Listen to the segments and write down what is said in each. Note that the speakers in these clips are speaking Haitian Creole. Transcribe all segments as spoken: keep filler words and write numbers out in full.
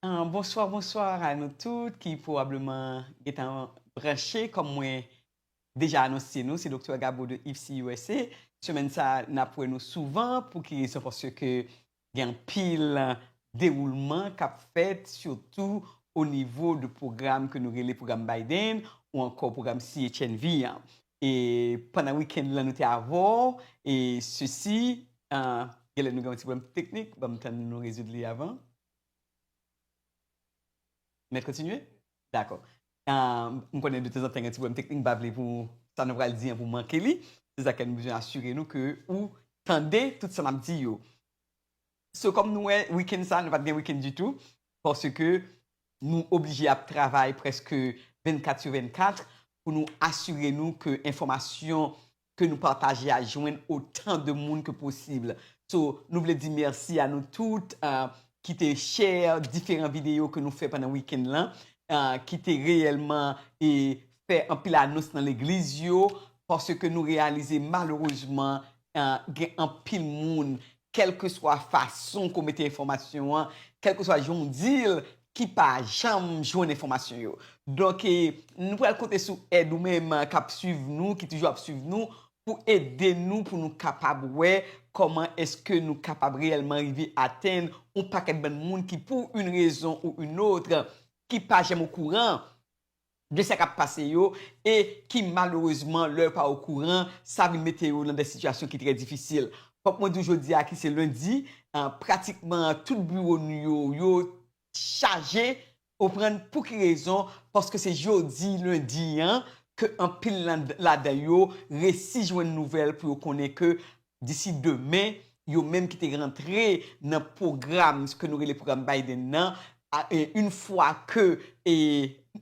Ah, bonswa, bonswa a nou tout ki pwobableman gentan branche. Kòm mwen deja anonse nou, se Doktè Gabo de Yves C U S A. Semèn sa a, n ap wè nou souvan. Pou ki rezon? Paske gen anpil dewoulman k ap fèt, sitou o nivo de pwogram ke nou rele pwogram Biden ou ankò pwogram C H N V an. E pandan wikenn lan, nou te avè w, e sesi, ah, genlè nou gen yon ti pwoblèm teknik, ban m tann nou rezoud li avan. Mèt kontinye? Dakò. Ah, m konnen de tanzantan gen ti pwoblèm teknik, m pa vle pou sa nou pral di an pou manke li. Se sa ke nou bezwen asire nou ke ou tande tout sa n ap di yo. So, kòm nou wè, wikenn sa, nou pa t gen wikenn ditou, paske nou oblije ap travay prèske vennkat sou vennkat pou nou asire nou ke enfòmasyon ke nou pataje a jwenn otan de moun ke posib. So, nou vle di mèsi a nou tout, ah, ki te share diferan videyo ke nou fè pandan wikenn lan, ah, ki te reyèlman, e, fè anpil anons nan legliz yo, paske nou reyalize malerezman, ah, gen anpil moun, kèlkeswa fason ke w mete enfòmasyon an, kèlkeswa jan w di l, ki pa janm jwenn enfòmasyon yo. Donk, e, nou pral konte sou èd ou menm, ah, k ap swiv nou, ki toujou ap swiv nou, pou ede nou, pou nou kapab wè kòman èske nou kapab reyèlman rive atenn yon pakèt bann moun ki, pou yon rezon ou yon lòt, ki pa janm okouran de sa k ap pase yo, e ki malerezman, lè yo pa okouran, sa vin mete yo nan de sitiyasyon ki trè difisil. Fòk mwen di w jodi a ki se lendi, ah, pratikman tout biwo nou yo, yo chaje, ou konprann pou ki rezon, paske se jodi lendi an ke anpil lan-, ladan yo resi jwenn nouvèl pou yo konnen ke disi demen, yo menm ki te rantre nan pwogram ke nou rele pwogram Biden nan, a, e, yon fwa ke, e,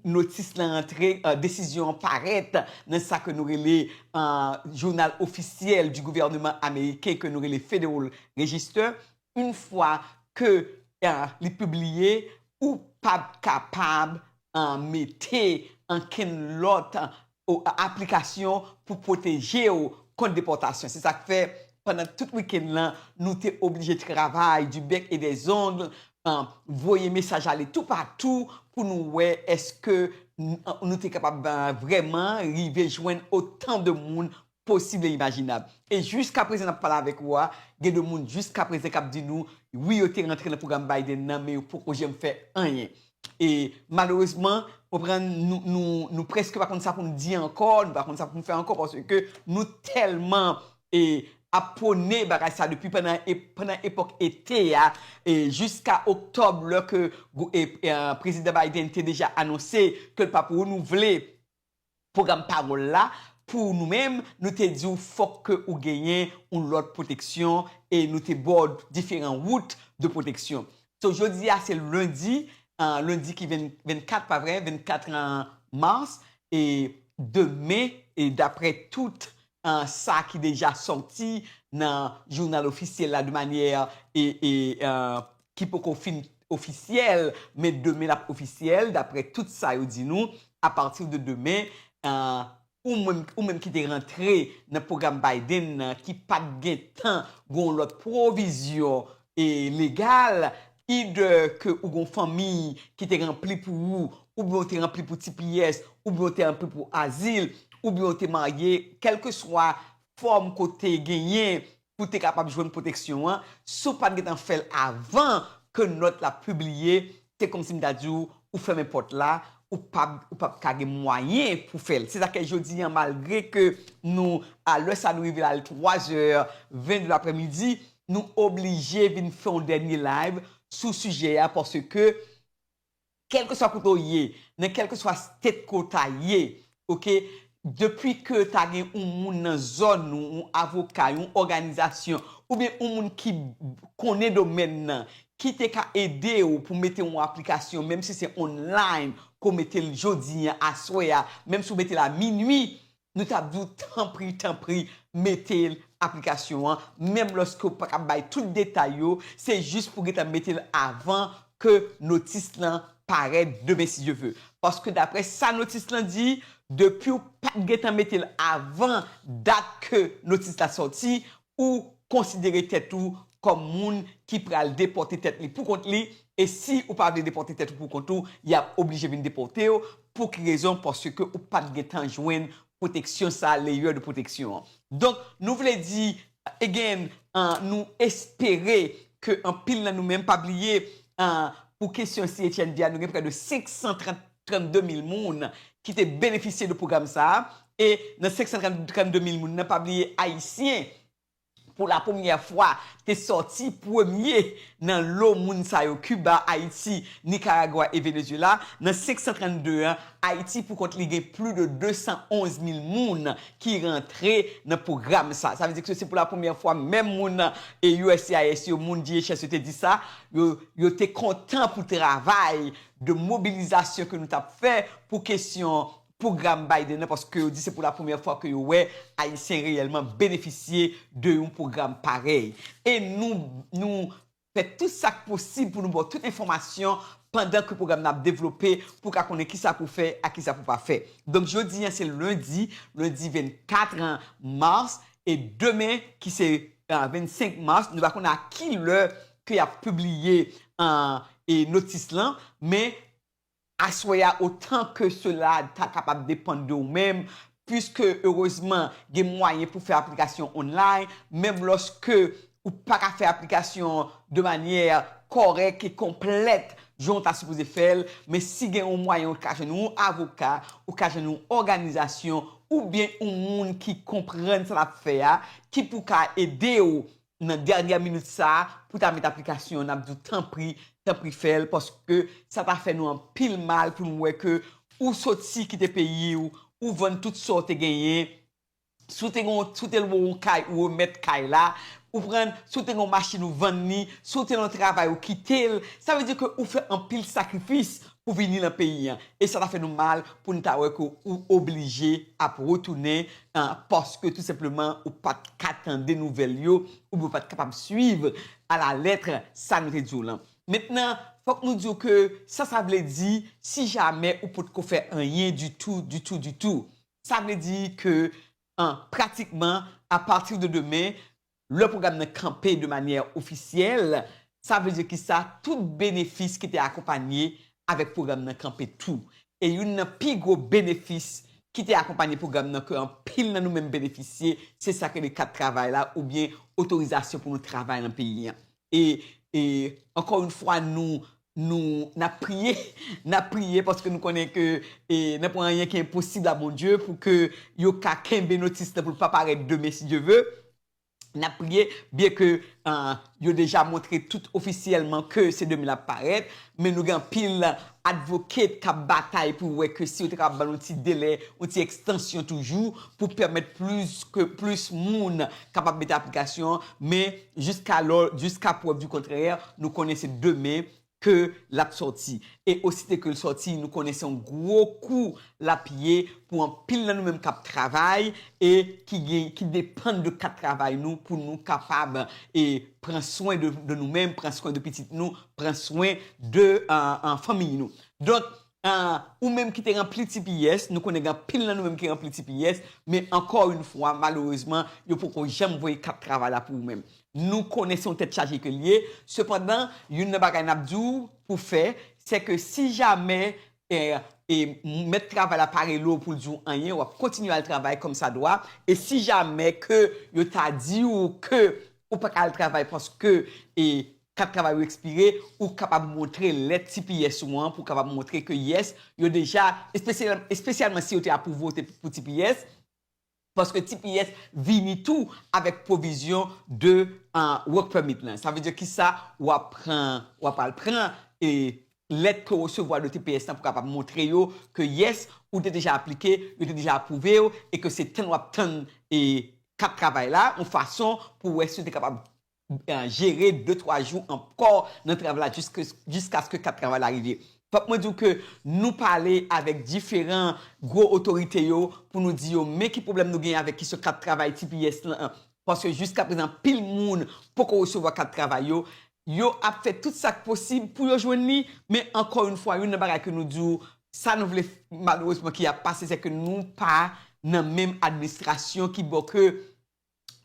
notis lan rantre, e, desizyon an parèt nan sa ke nou rele, e, jounal ofisyèl di gouvènman ameriken ke nou rele Federal Register, yon fwa ke, e, li pibliye, ou p ap kapab, e, mete ankenn lòt, e, o, aplikasyon pou pwoteje w kont depòtasyon. Se sa k fè, pandan tout wikenn lan, nou te oblije travay du bec et des ongles, e, voye mesaj ale toupatou pou nou wè èske n-, nou te kapab, e, vrèman rive jwenn otan de moun posib e imajinab. E jiska prezan n ap pale avèk ou a, gen de moun jiska prezan k ap di nou, wi, yo te rantre nan pwogram Biden nan, men yo poko janm fè anyen. E malerezman, konprann, nou, nou, nou prèske pa konn sa pou n di ankò, nou pa konn sa pou n fè ankò, paske nou tèlman, e, ap pwone bagay sa depi pandan, e, pandan epòk ete a, e, jiska oktòb, lè ke gou-, e, e, prezidan Biden te deja anonse ke l p ap renouvle pwogram pawòl la, pou nou menm, nou te di w fòk ke ou genyen yon lòt pwoteksyon, e nou te ba w diferan wout de pwoteksyon. So, jodi a, se lendi, e, lendi ki ven, vennkat, pa vre, vennkat, e, mas, e demen, e daprè tout, e, sa ki deja sòti nan jounal ofisyèl la de manyè, e, e, e, ki poko fin ofisyèl, men demen l ap ofisyèl, daprè tout sa yo di nou, apati de demen, e, ou menm, ou menm ki te rantre nan pwogram Biden nan, ki pa t gentan gen yon lòt pwovizyon, e, legal, idè ke ou gen yon fanmi ki te ranpli pou ou, oubyen ou te ranpli pou T P S, oubyen ou te ranpli pou azil, oubyen ou te marye, kèlkeswa fòm ke w te genyen pou w te kapab jwenn pwoteksyon an, si w pa t gentan fè l avan ke nòt la pibliye, se kòmsi m ta di w, ou fèmen pòt la, ou p ap, ou p ap ka gen mwayen pou fè l. Se sa k fè jodi a, malgre ke nou, a lè sa nou rive la, l twa zè ven de laprèmidi, nou oblije vin fè yon dènye live sou sijè a, paske kèlkeswa kote w ye, nan kèlkeswa state ke w ta ye, oke, depi ke ta gen yon moun nan zòn ou, yon avoka, yon òganizasyon, oubyen yon moun ki konnen domèn nan, ki te ka ede w pou mete yon aplikasyon, menm si se online, ke w mete l jodi a, aswè a, menm si w mete l a minui, nou t ap di w, tanpri, tanpri, mete aplikasyon an, menm lòske w pa ka bay tout detay yo, se jis pou gentan mete l avan ke notis lan parèt demen, si Dye ve. Paske daprè sa notis lan di, depi w pa t gentan mete l avan dat ke notis la sòti, ou konsidere tèt ou kòm moun ki pral depòte tèt li pou kont li, e si ou pa vle depòte tèt ou pou kont ou, y ap oblije vin depòte w. Pou ki rezon? Paske ou pa t gentan jwenn pwoteksyon sa, layer de pwoteksyon an. Donk, nou vle di, again, uh, nou espere ke anpil nan nou menm pa bliye, uh, pou kesyon C H N V a, nou gen prè de senk san trant, trannde mil moun ki te benefisye de pwogram sa a. E nan senk san trannde mil moun nan, pa bliye Ayisyen, pou la premyè fwa, te sòti premye nan lo moun sa yo, Kiba, Ayiti, Nikaragwa e Venezuela. Nan senk san trannde an, Ayiti pou kont li gen plis de de san onz mil moun ki rantre nan pwogram sa. Sa vle di ke se pou la premyè fwa, menm moun e U S C I S yo, moun D H S yo te di sa, yo, yo te kontan pou travay de mobilizasyon ke nou t ap fè pou kesyon pwogram Biden nan, paske yo di se pou la premyè fwa ke yo wè Ayisyen reyèlman benefisye de yon pwogram parèy. E nou, nou fè tout sa k posib pou nou ba w tout enfòmasyon pandan ke pwogram nan ap devlope, pou w ka konnen kisa pou w fè ak kisa pou w pa fè. Donk, jodi a, se lendi, lendi vennkat mas, e demen, ki se, euh, vennsenk mas, nou pa konnen a ki lè ke y ap pibliye, euh, e notis lan, men aswè a, otan ke sela ta kapab depann de ou menm, piske erezman, gen mwayen pou fè aplikasyon online, menm lòske ou pa ka fè aplikasyon de manyè kòrèk e konplèt jan w ta sipoze fè l, men si gen yon mwayen ou ka jwenn yon avoka, ou ka jwenn yon òganizasyon, oubyen yon moun ki konprann sa l ap fè a, ki pou ka ede w nan dènyè minit sa a, pou ta met aplikasyon an, n ap di w tanpri, tanpri fè l, paske sa ta fè nou anpil mal pou nou wè ke ou soti kite peyi w, ou vann tout sa w te genyen, si w te gen, si w te lwe yon kay, ou remèt kay la, ou pran, si w te gen yon machin, ou vann li, si w te nan yon travay, ou kite l. Sa vle di ke ou fè anpil sakrifis pou vini nan peyi an. E sa ta fè nou mal pou n ta wè ke ou oblije ap retounen, ah, paske tou senpleman ou pa t ka tande nouvèl yo, oubyen ou pa t kapab swiv alalèt sa nou te di w lan. Mentnan, fòk nou di w ke sa, sa vle di, si jamè ou potko fè anyen ditou, ditou, ditou, sa vle di ke, an, pratikman, apati de demen, lè pwogram nan kanpe de manyè ofisyèl, sa vle di ki sa, tout benefis ki te akonpanye avèk pwogram nan kanpe tou. E youn nan pi gwo benefis ki te akonpanye pwogram nan ke anpil nan nou menm benefisye, se sa k rele kat travay la oubyen otorizasyon pou nou travay nan peyi an. E, e ankò yon fwa, nou, nou, n ap priye, n ap priye paske nou konnen ke, e, nan pwen anyen ki enposib a Bondye pou ke yo ka kenbe notis lan pou l pa parèt demen, si Dye ve. N ap priye, byen ke, ah, yo deja montre tout ofisyèlman ke se demen l ap parèt, men nou gen anpil advocate k ap batay pou wè ke si yo te kapab ban nou ti delè, yon ti ekstansyon toujou, pou pèmèt plis ke, plis moun kapab mete aplikasyon an, men jiska lò, jiska prèv di kontrè, nou konnen se demen ke l ap sòti. E osite ke l sòti, nou konnen se yon gwo kou l ap ye pou anpil nan nou menm k ap travay e ki gen, ki depann de kat travay nou pou nou kapab e pran swen de, de nou menm, pran swen de pitit nou, pran swen de, ah, ah, fanmiy nou. Donk, ah, ou menm ki te ranpli T P S, nou konnen gen anpil nan nou menm ki ranpli T P S, men ankò yon fwa, malerezman, yo poko janm voye kat travay la pou ou menm. Nou konnen se yon tèt chaje ke l ye. Sepandan, youn nan bagay n ap di w pou fè, se ke si jamè, e, e, mèt travay la pa rele w pou l di w anyen, w ap kontinye al travay kòmsadwa. E si jamè ke yo ta di w ke ou pa ka al travay paske, e, kat travay ou ekspire, ou kapab montre lèt T P S ou an pou w kapab montre ke, yes, yo deja, espesyal-, espesyalman si yo te apwouve w te, pou T P S, paske T P S vini tou avèk pwovizyon de, ah, work permit lan. Sa vle di ki sa, w ap pran, w ap al pran, e, lèt ke w resevwa de T P S lan pou kapab montre yo ke, yes, ou te deja aplike, yo te deja apwouve w, e ke se tann w ap tann, e, kat travay la, yon fason pou wè si w te kapab, eh, jere de, twa jou ankò nan travay la jiske, jiskaske kat travay la rive. Fòk mwen di w ke nou pale avèk diferan gwo otorite yo pou nou di yo men ki pwoblèm nou gen avèk kesyon kat travay T P S lan. Paske jiska prezan, pil moun poko resevwa kat travay yo. Yo ap fè tout sa k posib pou yo jwenn li, men ankò yon fwa, youn nan bagay ke nou di w, sa nou vle malerezman ki ap pase, se ke nou pa nan menm administrasyon ki bò ke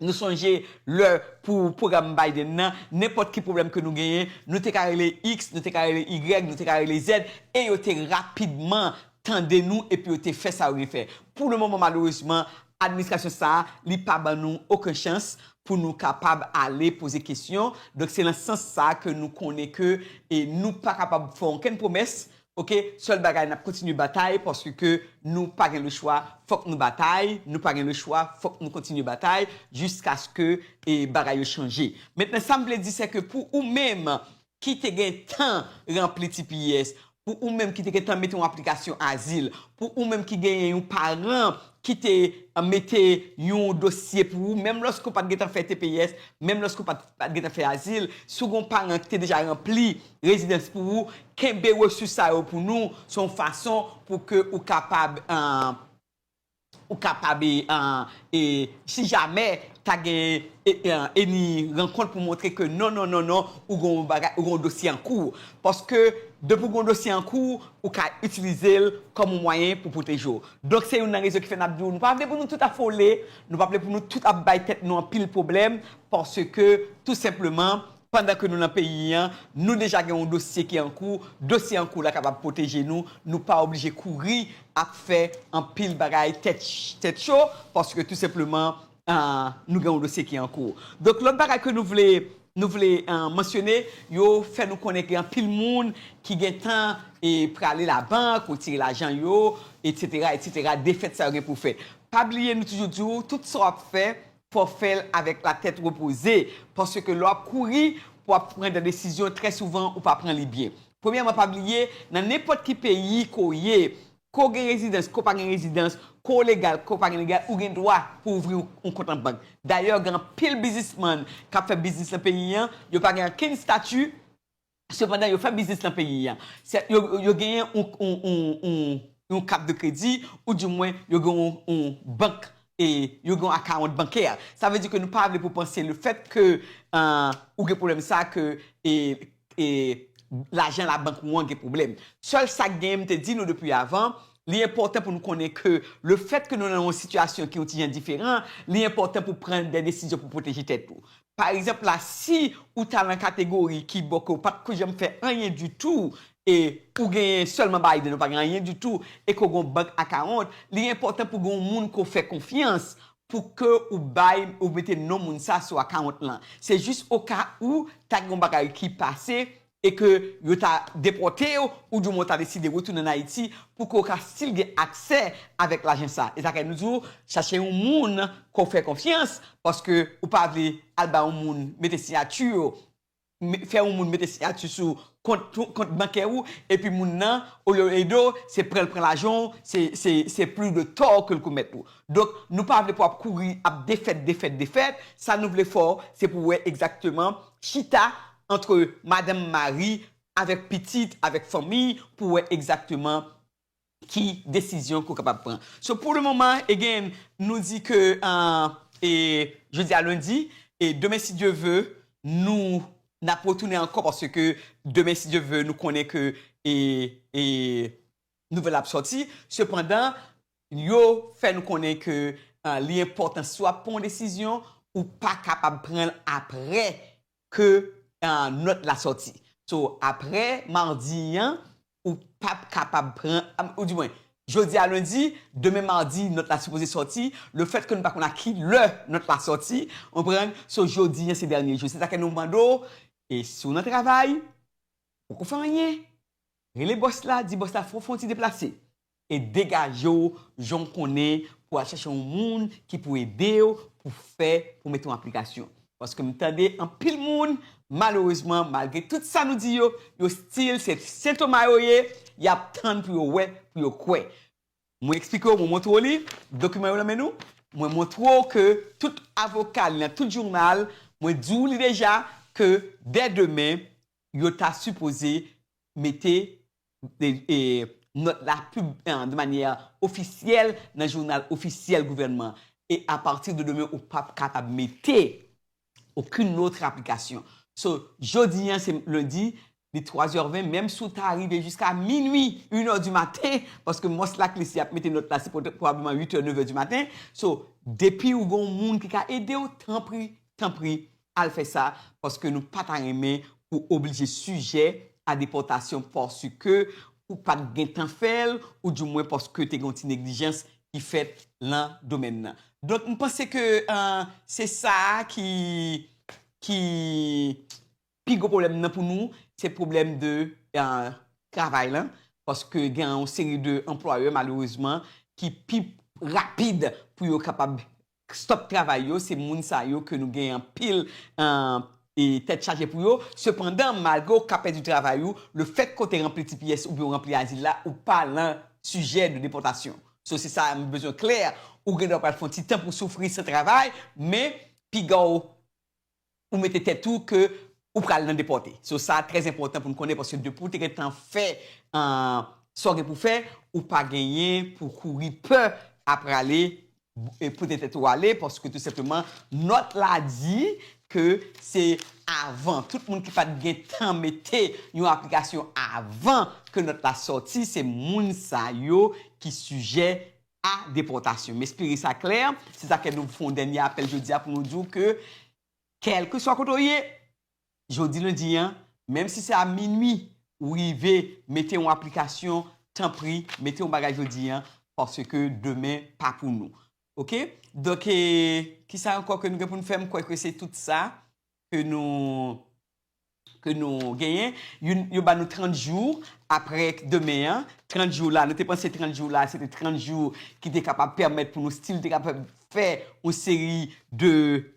Nou sonje lè pou pwogram Biden nan, nenpòt ki pwoblèm ke nou genyen, nou te ka rele X, nou te ka rele Y, nou te ka rele Z, e yo te rapidman tande nou epi yo te fè sa yo gen fè. Pou le moman, malerezman, administrasyon sa a, li pa ban nou okenn chans pou nou kapab ale poze kesyon. Donk, se nan sans sa a ke nou konnen ke e nou pa kapab fè okenn pwomès. Oke, sèl bagay, n ap kontinye batay paske nou pa gen lechwa, fòk nou batay, nou pa gen lechwa, fòk nou kontinye batay jiskaske e bagay yo chanje. Mentnan, sa m vle di, se ke pou ou menm ki te gen tan ranpli T P S, pou ou menm ki te gen tan mete yon aplikasyon azil, pou ou menm ki genyen yon paran ki te mete yon dosye pou ou, menm lòske w pa t gen tan fè T P S, menm lòske w pa t, pa t gen tan fè azil, si w gen yon paran ki te deja ranpli rezidans pou ou, kenbe resous sa yo pou nou, se yon fason pou ke ou kapab, uh, ou kapab, e, uh, e, si jamè ta gen e, e, e ni rankont pou montre ke non, non, non, non, ou gen yon bagay, ou gen yon dosye an kou. Paske depi ou gen yon dosye an kou, ou ka itilize l kòm yon mwayen pou pwoteje w. Donk, se youn nan rezon ki fè n ap di w, nou pa vle pou nou tout afole, nou pa vle pou nou tout ap bay tèt nou anpil pwoblèm, paske, tou senpleman, pandan ke nou nan peyi an, nou deja gen yon dosye ki an kou, dosye an kou la kapab pwoteje nou, nou pa oblije kouri ap fè anpil bagay tèt, tèt cho, paske, tou senpleman, ah, nou gen yon dosye ki an kou. Donk, lòt bagay ke nou vle, nou vle, ah, mansyone, yo fè nou konnen gen anpil moun ki gen tan e prale labank, retire lajan yo, etsetera, etsetera, defèt sa yo gen pou fè. Pa bliye, nou toujou di w, tout sa w ap fè, fò w fè l avèk latèt repoze, paske lè w ap kouri pou w ap pran de desizyon, trè souvan, ou pa pran li byen. Premyèman, pa bliye, nan nenpòt ki peyi ke w ye, ke w gen rezidans, ke w pa gen rezidans, ke w legal, ke w pa gen legal, ou gen dwa pou ouvri yon, yon kont nan bank. Dayè, gen anpil biznismann k ap fè biznis nan peyi an, yo pa gen okenn estati, sepandan, yo fè biznis nan peyi an. Se, yo, yo genyen yon, yon, yon, yon, yon kat de kredi, oudimwen, yo gen yon, yon bank, e yo gen yon akawont bankè. Sa vle di ke nou pa vle pou panse lefèt ke, ah, ou gen pwoblèm sa, ke, e, e lajan labank ou an gen pwoblèm. Sèl sa k genyen, m te di nou depi avan, li enpòtan pou nou konnen ke lefèt ke nou nan yon sitiyasyon ki yon ti jan diferan, li enpòtan pou pran de desizyon pou pwoteje tèt ou. Pa egzanp la, si ou ta nan kategori ki bò ke w pa t ko janm fè anyen ditou, e ou genyen sèlman Biden, ou pa gen anyen ditou, e ke w gen yon bank akawont, li enpòtan pou gen yon moun ke w fè konfyans pou ke ou bay, ou mete non moun sa sou akawont lan. Se jis o ka ou ta gen yon bagay ki pase, e ke yo ta depòte w, oudimwen w ta deside retounen ann Ayiti, pou ke w ka still gen aksè avèk lajan sa. E sa fè nou di w, chache yon moun ke w fè konfyans, paske ou pa vle al ba yon moun mete siyati w, me-, fè yon moun mete siyati sou kont, kont bankè ou, epi moun nan, olye l ede w, se pran l pran lajan w, se, se, se plis de tò ke l komèt ou. Donk, nou pa vle pou w ap kouri, ap defèt, defèt, defèt. Sa nou vle fè w, se pou w wè egzakteman, chita antre madanm, mari, avèk pitit, avèk fanmi, pou w wè egzakteman ki desizyon ke w kapab pran. So, pou le moman, again, nou di ke, ah, e, jodi a lendi, e demen, si Dye ve, nou, n ap retounen ankò, paske demen, si Dye ve, nou konnen ke, e, e, nouvèl ap sòti. Sepandan, yo fè nou konnen ke, ah, li enpòtan, si w ap pran yon desizyon, ou pa kapab pran l apre ke, ah, nòt la sòti. So, apre madi an, ou p ap kapab pran, ah, oudimwen, jodi a lendi, demen madi, nòt la sipoze sòti. Lefèt ke nou pa konn a ki lè nòt la sòti, w konprann? So, jodi an, se dènye jou. Se sa ke nou mande w, e si w nan travay, ou poko fè anyen, rele bòs la, di bòs la fè w fè yon ti deplase. E degaje w, jan w konnen, pou al chache yon moun ki pou ede w, pou fè, pou mete yon aplikasyon. Paske m tande anpil moun, malerezman, malgre tout sa nou di yo, yo still se sentoma yo ye, y ap tann pou yo wè, pou yo kwè. Mwen eksplike w, mwen montre w li, dokiman yo nan men nou, mwen montre w ke tout avoka li nan tout jounal, mwen di w li deja ke dè demen, yo ta sipoze mete, e, e, nòt la pib-, e, de manyè ofisyèl nan jounal ofisyèl gouvènman. E apati de demen, ou p ap kapab mete okenn lòt aplikasyon. So, jodi an, se lendi, de twa zè ven, menm si w ta rive jiska minui, inè di maten, paske Mons Laklesia ap mete nòt la, se pwobableman uit è, nèf è di maten. So, depi ou gen yon moun ki ka ede w, tanpri, tanpri, al fè sa, paske nou pa ta renmen pou oblije sijè a depòtasyon paske ou pa t gen tan fè l, oudimwen paske te gen yon ti neglijans ki fèt nan domèn nan. Donk, m panse ke, euh, se sa a ki, ki pi gwo pwoblèm nan pou nou, se pwoblèm de, euh, travay lan, paske gen yon seri de anplwayè, malerezman, ki pi rapid pou yo kapab stop travay yo, se moun sa yo ke nou gen anpil, euh, e tèt chaje pou yo. Sepandan, malgre w ka pèdi travay ou, le fèt ke w te ranpli T P S oubyen w ranpli azil la, ou pa lan sijè de depòtasyon. So, se sa m bezwen klè, ou gen dwa pral fè yon ti tan pou w soufri san travay, men piga w ou mete tèt ou ke ou pral nan depòte. So, sa trè enpòtan pou n konnen, paske depi w te gentan fè, euh, sa w gen pou fè, ou pa genyen pou kouri pè a prale, e pote tèt ou ale, paske tou senpleman, nòt la di ke se avan, tout moun ki pa t gen tan mete yon aplikasyon avan ke nòt la sòti, se moun sa yo ki sijè a depòtasyon. M espere sa klè. Se sa ke nou fè yon dènye apèl jodi a pou nou di w ke, kèlkeswa kote w ye, jodi lendi an, menm si se a minui ou rive mete yon aplikasyon, tanpri, mete yon bagay jodi an, paske demen pa pou nou. Oke? Donk, e, kisa ankò ke nou gen pou n fè? M kwè ke se tout sa ke nou, ke nou genyen. Youn, yo ba nou trant jou apre demen an. Trant jou la, nou te panse trant jou la, se te trant jou ki te kapab pèmèt pou nou still te kapab fè yon seri de,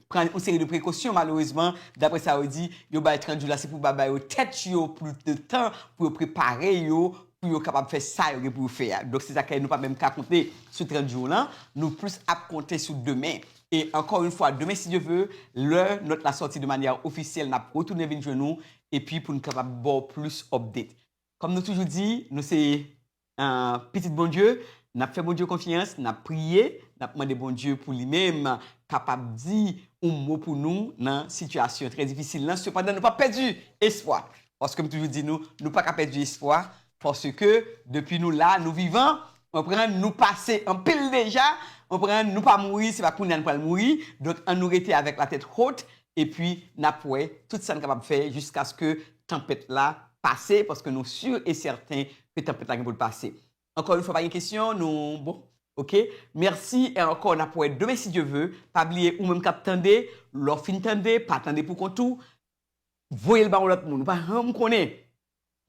pran yon seri de prekosyon. Malerezman, daprè sa yo di, yo bay trant jou la, se pou ba, ba yo tèt yo plis de tan pou yo prepare yo, pou yo kapab fè sa yo gen pou yo fè a. Donk, se sa ke nou pa menm ka konte sou trant jou lan, nou plis ap konte sou demen. E ankò yon fwa, demen, si Dye vle, lè nòt la sòti de manyè ofisyèl, n ap retounen vin jwenn ou, epi pou n kapab ba w plis update. Kòm nou toujou di, nou se, euh, pitit Bondye, n ap fè Bondye konfyans, n ap priye, n ap mande Bondye pou li menm kapab di yon mo pou nou nan sitiyasyon trè difisil lan. Sepandan, nou pa pèdi espwa. Paske m toujou di nou, nou pa ka pèdi espwa, paske depi nou la, nou vivan, w konprann, nou pase anpil deja, w konprann, nou pa mouri, se pa kounye a nou pral mouri. Donk, annou rete avèk latèt wot, epi n ap wè tout sa n kapab fè jiskaske tanpèt la pase, paske nou si e sèten ke tanpèt la gen pou l pase. Ankò yon fwa, pa gen kesyon, nou bon. Oke? Mèsi, e ankò, n ap wè demen, si Dye vle. Pa bliye, ou menm k ap tande, lè w fin tande, pa tande pou kont ou, voye l ba yon lòt moun. Ou pa janm konnen.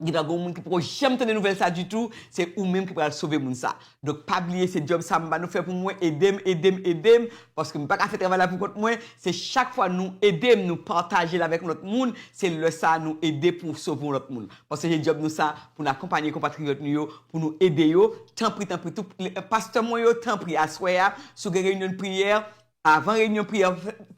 Gen dwa gen yon moun ki poko janm tande nouvèl sa ditou, se ou menm ki pral sove moun sa. Donk, pa bliye, se djòb sa m ba nou fè pou mwen, ede m, ede m, ede m, paske m pa ka fè travay la pou kont mwen, se chak fwa nou ede m, nou pataje l avèk yon lòt moun, se lè sa a nou ede pou sove yon lòt moun. Paske se djòb nou sa, pou n akonpanye konpatriyòt nou yo, pou nou ede yo, tanpri, tanpri, tout, pastè mwen yo, tanpri, aswè a, si w gen reyinyon de priyè, avan reyinyon priyè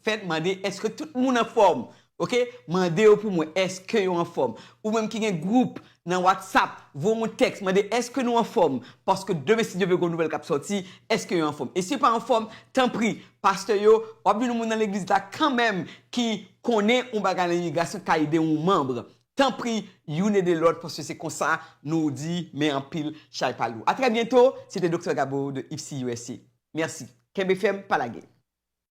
fèt, mande èske tout moun anfòm. Oke? Mande yo pou mwen, èske yo anfòm? Ou menm ki gen gwoup nan WhatsApp, voye yon tèks, mande èske nou anfòm? Paske demen, si Dye vle, gen yon nouvèl k ap sòti, èske yo anfòm? E si yo pa anfòm, tanpri, pastè yo, w ap jwenn yon moun nan legliz la kanmenm ki konnen yon bagay nan imigrasyon ka ede yon manm. Tanpri, youn ede lòt, paske se konsa nou di, men anpil chay pa lou. A trè byento, se te Doktè Gabo de Ipsy U S A. Mèsi. Kenbe fèm, pa lage.